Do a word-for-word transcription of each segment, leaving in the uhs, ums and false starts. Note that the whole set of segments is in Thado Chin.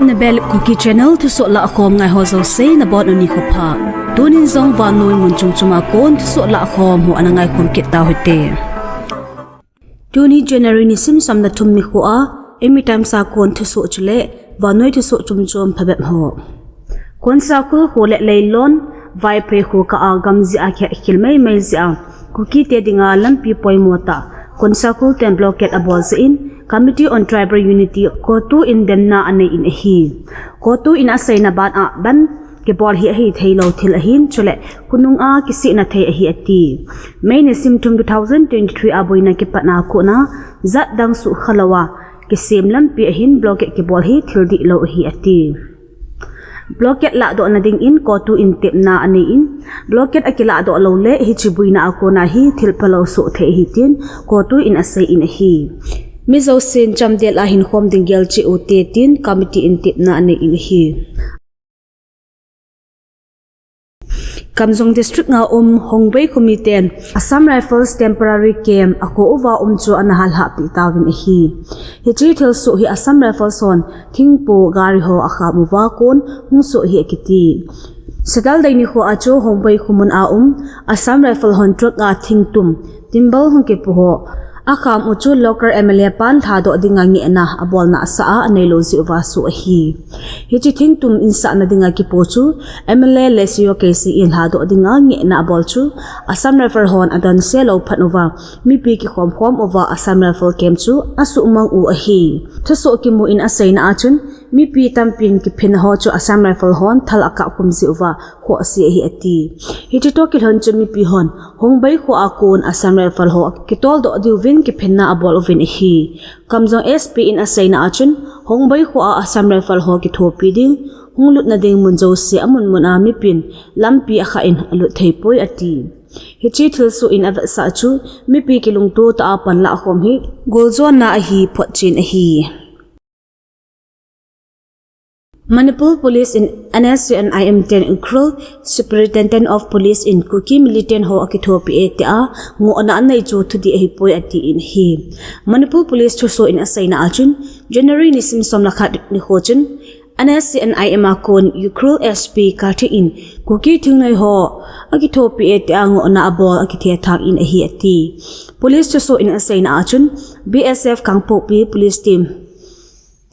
Nabel Kuki Channel thusoh lahkhom ngai ho jouse nabonun nikho pha. Tunin jong vannoi mun chom chom a kon thusoh lahkhom ho ana ngaikhom kit tau hite. Tuni January nisim som le thum nikho a, Eimi Times a kon thusoh chule vannoi thusoh chom chom phabep ho. Konsakhul kho le Leilon, Vaiphei kho kah a gam jeh a kikhel mei mei jeh a, Kuki te dinga lampi poimo tah, Konsakhul ten blockade abol jeh in, Committee on Tribal Unity, CoTU in demna anei in ahi. CoTU in aseina ban a ban kibol hi ahi thei lou thil ahin, chule khonung a kisihna thei ahi ati. May nisim thum two thousand twenty-three a boina kipat na kon a jat dang sukha lou a kisem lampi ahin blockade kibol hi thil dihlou ahi ati. Blockade lahdoh na dingin CoTU in tepna anei in, blockade akilahdoh lou le hiche boina a kon a hi thil phalou soh thei ahi tin CoTU in asei in ahi. Mi jousen chamdel a hinkhom ding gel cheh ute tin committee in tepna anei in ahi. Kamjong District a um Hongbei khomi ten Assam Rifles temporary camp akho uva um chu ana halhah peh tauvin ahi. Hiche thilsoh hi Assam Rifles hon thingpo gari ho akham uva kon hung soh ahi akiti. Saturday nikho a chu Hongbei khomun a um Assam Rifle hon truck a thingtum, timber hung kipo ho akham u chu local M L A pan lhadoh dinga ngehna abolna asah a, anei lou jeh uva soh ahi. Hiche thingtum insahna dinga kipo chu M L A Lesio Keishing in lhadoh dinga ngehna abol chu Assam Rifle hon adonse lou phat uva, mipi kikhom khom uva Assam Rifle camp chu asuhmang u ahi. Thusoh kimu in aseina a chun, mipi tampin kiphinna ho chu Assam Rifle hon thal akap khum jeh uva khoh ase ahi ati. Hiche toh kilhon chun mipi hon Hongbei kho a kon Assam Rifle ho kitoldoh diuvin kiphinna abol uvin ahi. Kamjong S P in aseina a chun, Hongbei kho a Assam Rifle ho kithopi ding, hung lutna ding mun jouse amun mun a mipin lampi akhah in alut thei poi ati. Hiche thilsoh in avetsah chu, mipi kilungto tah a panlah khom hi goljona ahi photchen ahi. Manipur Police in N S C N I M ten Ukhrul Superintendent of Police in Kuki militant ho akithopi e tia ngohna anei chu thudih ahipoi ati in ahi. Manipur Police thusoh in aseina a chun, January nisim som le khat nikho chun N S C N I M a kon Ukhrul S P Karthik in Kuki thingnoi ho akithopi e tia ngohna abol akithethang in ahi ati. Police thusoh in aseina a chun, B S F Kangpokpi Police Team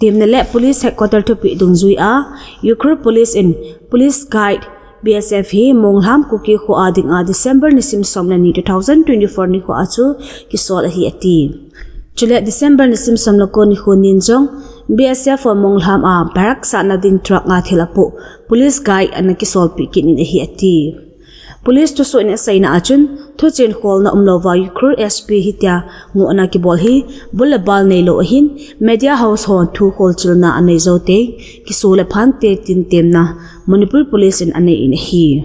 temna le Police Headquarter thupeh dungjui a, Ukhrul Police in Police Guide, B S F hi Monglham Kuki kho a dinga December nisim som le ni two thousand twenty-four nikho a chu kisol ahi ati. Chule December nisim som le ko nikho nin jong B S F hon Monglham a barrack sahna ding truck a thil apoh Police Guide ana kisolpeh kit in ahi ati. Police thusoh in aseina a chun, thuchen kholna umlouva Ukhrul S P hitia ngohna kibol hi bul le bal neilou ahin, media house hon thu kholchilna anei jou teng, kiso le phante tin temna Manipur Police in anei in ahi.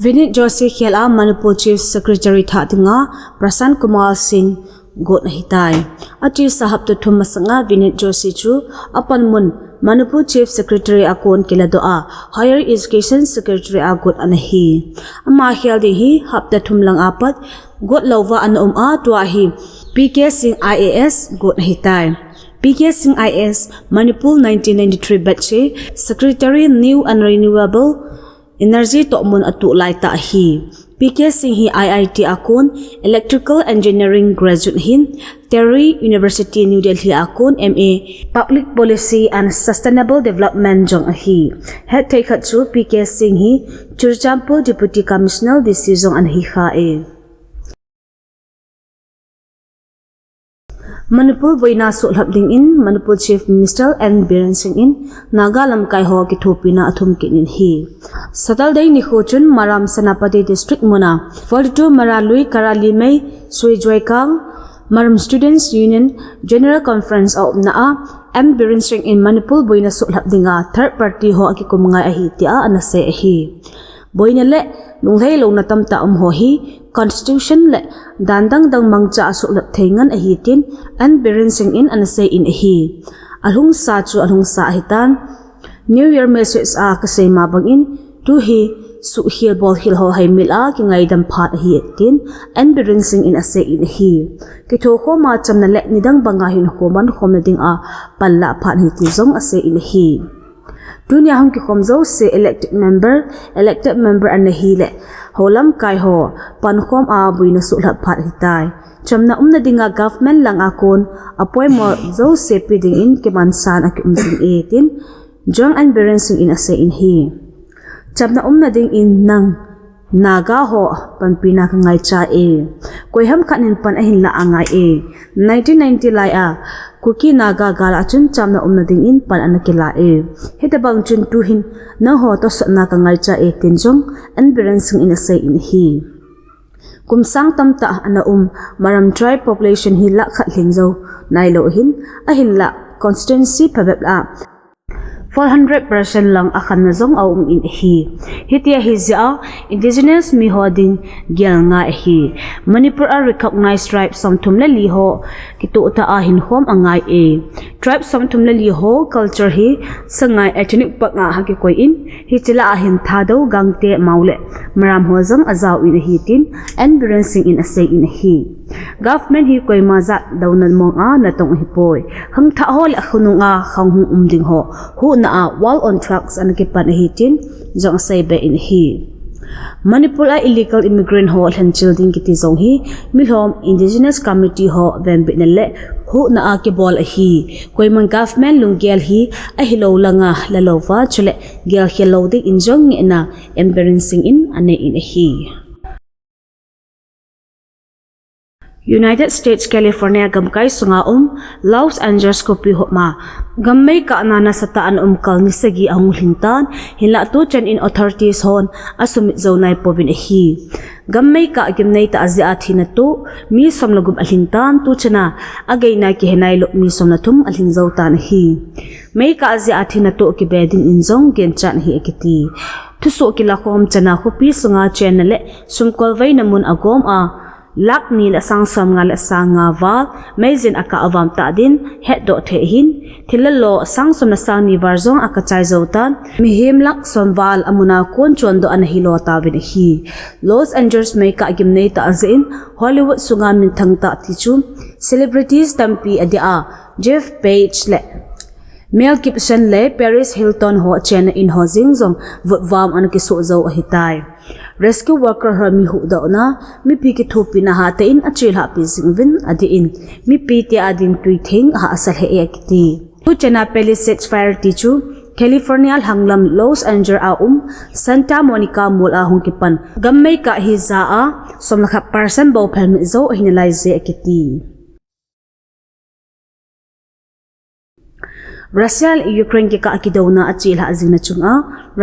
Vineet Joshi khel a Manipur Chief Secretary thah dinga Prashant Kumar Singh got ahitai. Achesa hapta thum masanga Vineet Joshi chu apanmun Manipur Chief Secretary a kon kiladoh a, Higher Education Secretary a got ana hi. Ama khel ding hi hapta thum lang apat got louva ana um a, tua hi P K Singh I A S got ahitai. P K Singh I A S, Manipur nineteen ninety-three batch hi, Secretary New and Renewable Energy tohmun atuh laitah ahi. P K Singh hi I I T a kon Electrical Engineering graduate ahin, TEHRI University New Delhi a kon M A Public Policy and Sustainable Development jong ahi. Hetthei khat chu P K Singh hi Churachandpur Deputy Commissioner D C jong ana hikha e. Manipur boina suhlhap dingin Manipur Chief Minister N Biren Singh in Naga lamkai ho kithopina athum kit in ahi. Saturday nikho chun Maram Senapati District muna forty-two Maralui Karalimei Sui Joikang Maram Students Union General Conference a umna a N Biren Singh in Manipur boina suhlhap dinga third party ho akikum ngai ahi tia ana sei ahi. Boina le lunglhai louna tamtah um ho hi Constitution le dan dang dang mangcha a suhlhap thei ngen ahi tin N Biren Singh in ana sei in ahi. Alhungsa chu alhungsa ahitan. New Year message a kasei ma bangin tu hi suhkhel bolkhel ho haimil a kingaidam phat ahi, tin N Biren Singh in asei in ahi. Kithokhom a chamna le nidang banga hinkho mankhomna dinga panlah phat ahi ti jong asei in ahi. Tunia hung kikhom jouse elected member, elected member ana hile, ho lamkai ho pankhom a boina suhlhap phat ahitai. Chamna umna dinga government langa kon apoimo jouse pe dingin kimansan akium jing e, tin jong N Biren Singh in asei in ahi. Chamna umna dingin nang Naga ho panpina kangaicha e. Koiham khat in pan ahinlah angai e. Nineteen ninety lai a Kuki Naga gal a chun chamna umna dingin pan ana kila e. Hitobang chun tuhin nangho tosotna kangaicha e, tin jong N Biren Singh in asei in ahi. Kum sang tamtah ana um Maram tribe population hi lakh khat lhing jou nailou hin, ahinlah constituency phabep a four hundred percent lang akhanna jong aum in ahi. Hitia ahi jeh a indigenous miho ding gel ngai ahi. Manipur a recognized tribe somthum le li ho kitoh tah a hinkhom angai e. Tribe somthum le li ho culture hi Sangai ethnic park a akikoi in, hiche lah a hin Thadou, Gangte, Mao le Maram ho jong ajao in ahi, tin N Biren Singh in asei in ahi. Government hi koima jat douna mong a natong ahipoi. Khangthah ho le khonung a khang hung um ding ho huhna a war on drugs ana kipan ahi, tin jong asei be in ahi. Manipur a illegal immigrant ho lhenchil ding kiti jong hi milhom indigenous community ho venbitna le huhna a kibol ahi. Koiman government lunggel hi ahilou langa lalouva chule gelkhel lou dingin jong ngehna N Biren Singh in anei in ahi. United States California gamkai sunga um Los Angeles khopi homa gam meikahna nasatah a ana um kal ni sagi ahung lhing tan, hinlah tuchan in authorities hon asumit jou naipouvin ahi. Gam meikah gimnei tah jeh a thina toh mi som le gup alhing tan, tuchan a ageina kihe nailou mi som le thum alhing jou tan ahi. Meikah jeh a thina toh kibe dingin jong genchat ahi akiti. Thusoh kilakhom chan a khopi sunga chenna le sumkolveina mun agom a lakh ni le sang somnga le sang nga val meijin akah avam tah din hetdoh thei ahin, thil le lo sang som le sang ni val jong akachai jou tan, mihem lakh som val amun a kon chondoh ana hilo tauvin ahi. Los Angeles meikah gimnei tah jeh in Hollywood sunga minthang tah ti chu celebrities tampi adia Jeff Bezos le Mel Gibson le Paris Hilton ho chenna in ho jeng jong vutvam ana kisoh jou ahitai. Rescue worker ho mi huhdohna, mipi kithopina hatah in achelhahpi jing uvin adih in, mipi te ading twi theng ahahsa lheh e akiti. Tuchan a Palisades Fire ti chu California lhanglam Los Angeles a um Santa Monica Mall a hung kipan gam meikah hi ja a som le khat percent bou phalmit jou ahi nalai je akiti. Russia le Ukraine kikah kidouna achelhah jingna chunga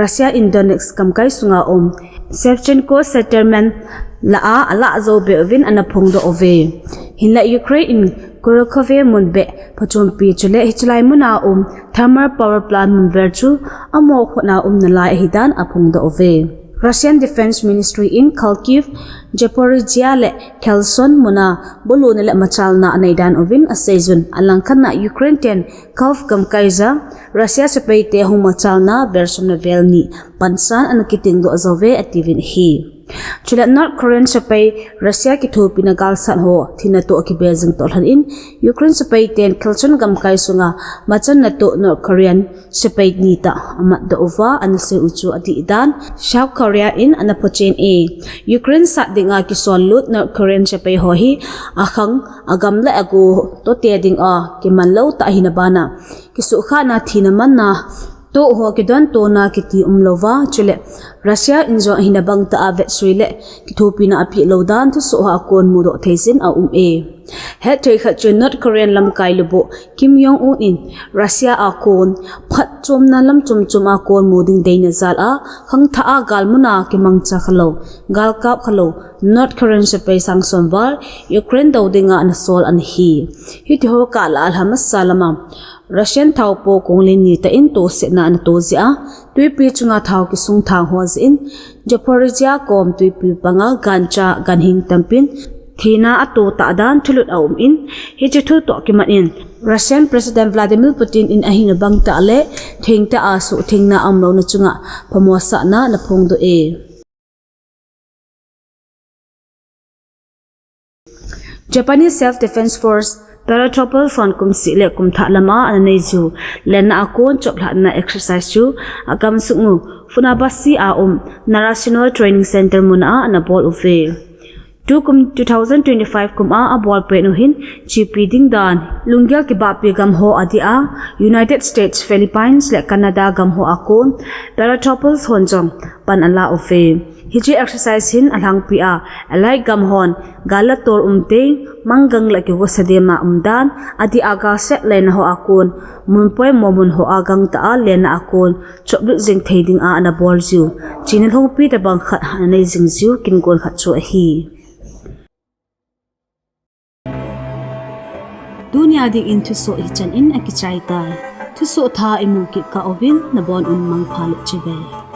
Russia in Donetsk gamkai sunga um Shevchenko settlement lah a alah jou be uvin ana phongdoh uve. Hinlah Ukraine in Kharkiv mun beh phachompi chule hichelai muna um thermal power plant mun vel chu amo khutna um nalai ahidan aphongdoh uve. Russian Defense Ministry in Kharkiv, Zaporizhia le Kherson muna buluna le machalna aneidan uvin aseijun, alangkhat na Ukraine ten Kyiv gamkai ja Russia sepai te hung machalna vel som le vel ni pansan ana kitengdoh jouve atiuvin ahi. Chule North Korean sepai Russia kithopina galsat ho thina toh akibe jing toh lhon in Ukraine sepai ten Kherson gamkai sunga machalna toh North Korean sepai ni tah amatdoh uva ana sei u chu adih dan South Korea in ana phochen e. Ukraine sat dinga kisol lut North Korean sepai ho hi akhang, agam le ago tote dinga kiman lou tah ahina bana kisuhkhahna thina manna toh ho kidon tona kiti umlouva, chule Russia in jong ahina bang tah a vetsui le kithopina apeh lou dan thusoh ho a kon mudoh thei jin aum e. Hetthei khat chu North Korean lamkai lubuh Kim Jong Un in Russia a kon phatchomna lam chomchom a kon mu ding deina jal a khangthah a galmun a kimangcha khalou, galkap khalou North Korean sepai sang som val Ukraine dou dinga ana sol ana hi. Hitiho kah lah a lha masa lama Russian thaopo kong len ni tah in tosetna ana to jeh a twipi chunga thao kisung thang ho jeh in Zaporizhia kom twipi panga gancha ganhing tampin thina ato tah dan thulut aum in, hiche thu toh kimat in Russian President Vladimir Putin in ahina bang tah le thengtah a suhthengna aumlouna chunga phamosahna ana phongdoh e. Japanese Self-Defense Force Paratroopers hon kumsih le kumthah lama ana neijiu lenna a kon choplhatna exercise chu agamsung u Funabashi a um Narashino Training Center muna a ana bol uve. Tukum two thousand twenty-five kum a abol pet u hin chipi ding dan lunggel kibahpi gam ho adeh a United States, Philippines le Canada gam ho a kon Paratroopers hon jong pan ala uve. Hiche exercise hin alhangpi a allied gam hon gal le tol umteng, manggang le kigo sadem a umdan, adeh a galset lenna ho a kon, mun poimo mun ho a gangtah a lenna a kon choplut jing thei ding a ana boljiu china lhongpi tobang khat ana nei jingjiu kingon khat chu ahi. Tunia dingin thusoh hichan in akichai tai. Thusoh thah imu kit kah uvin nabon un mangpha le chibai.